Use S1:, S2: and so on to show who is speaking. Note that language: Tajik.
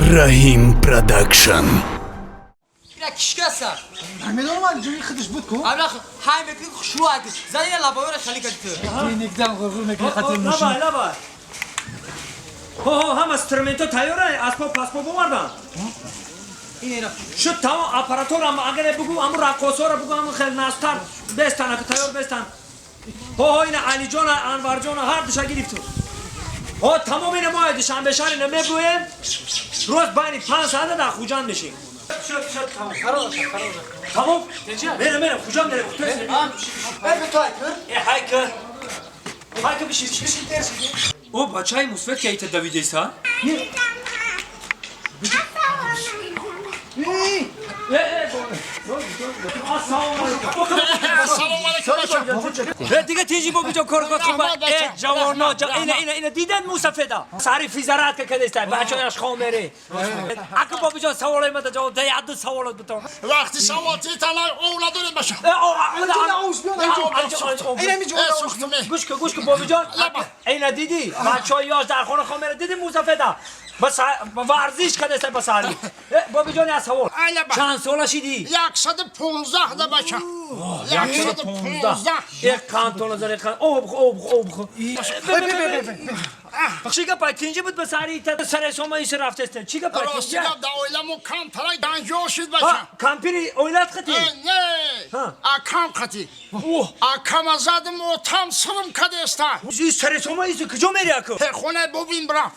S1: Раҳим Продакшн.
S2: Ира кишкаса.
S3: Намедонам, ҷои худаш буд ку.
S2: Абла хай мекни, хушру ак. Зани лабоёра хали кад ту.
S3: Никдан ғурғур мекунӣ хати мошин.
S4: Лабай, лабай. Ҳо, ҳо, ҳама инструментҳо тайёра, асбоб пасбоб овардан.
S2: Ин ина.
S4: Шуд, тамом, аппаратурам агар бугу, аму раққосҳоро бугу, аму хел настар бестан, ака тайёр бестан. Ҳо, ҳо, ина Алиҷона, Анварҷона ҳар душа гирифту. Ҳо, тамом, ина мо Душанбе шаҳр ина мебуем. Рӯз байни 5 соата дар Хуҷанд мешем. Шуд, шуд, тамом. Тамом? Мерам, мерам, Хуҷанд мерам.
S3: Э, бито айкр.
S4: Э, ҳайка. Ҳайка, биши, биши. О, бачаи мусфет ки айта давидеса? Э, э, ассалому алайкум.
S5: Салом алейкум.
S4: Э, дига тинҷи, бобиҷон, кор кор хуб.
S5: Раҳмат, бача.
S4: Э, ҷавоно, ина, ина, ина дидан, мусафеда. Сари физаратка кадеста, бачааш хом мере. Ака, бобиҷон, саволои мада ҷавоб да, як ду саволот битон.
S5: Вақти савол титана овла дорем, баша.
S4: Э, о,
S3: Ина ми
S5: Э,
S3: ҷо.
S5: сухтуме.
S4: Гӯш кун, гӯш кун, бобиҷон.
S5: Лаба.
S4: Ина дидӣ? Бачаҳои ёш дар хона хом мере. Дидӣ мусафеда? Ба варзиш кадеста ба сари. Э, бобиҷон, як савол.
S5: Ай, лаба.
S4: Чанд сола шидӣ?
S5: 115 да, бача. 115.
S4: Як қантона зане қан. Об, об, об. Чӣ гапай, тинҷи буд, ба сари саре сома ис рафтестен. Чӣ гапай?
S5: Рости гап, да оиламо камтарак данҷор шид, бача.
S4: Кампири оилат қати?
S5: Э, не.
S4: Ҳа.
S5: Акам қати. Акама задим, отам сирм кадеста.
S4: Саре сома ис куҷо мери, аку?
S5: Хона бубин, бира.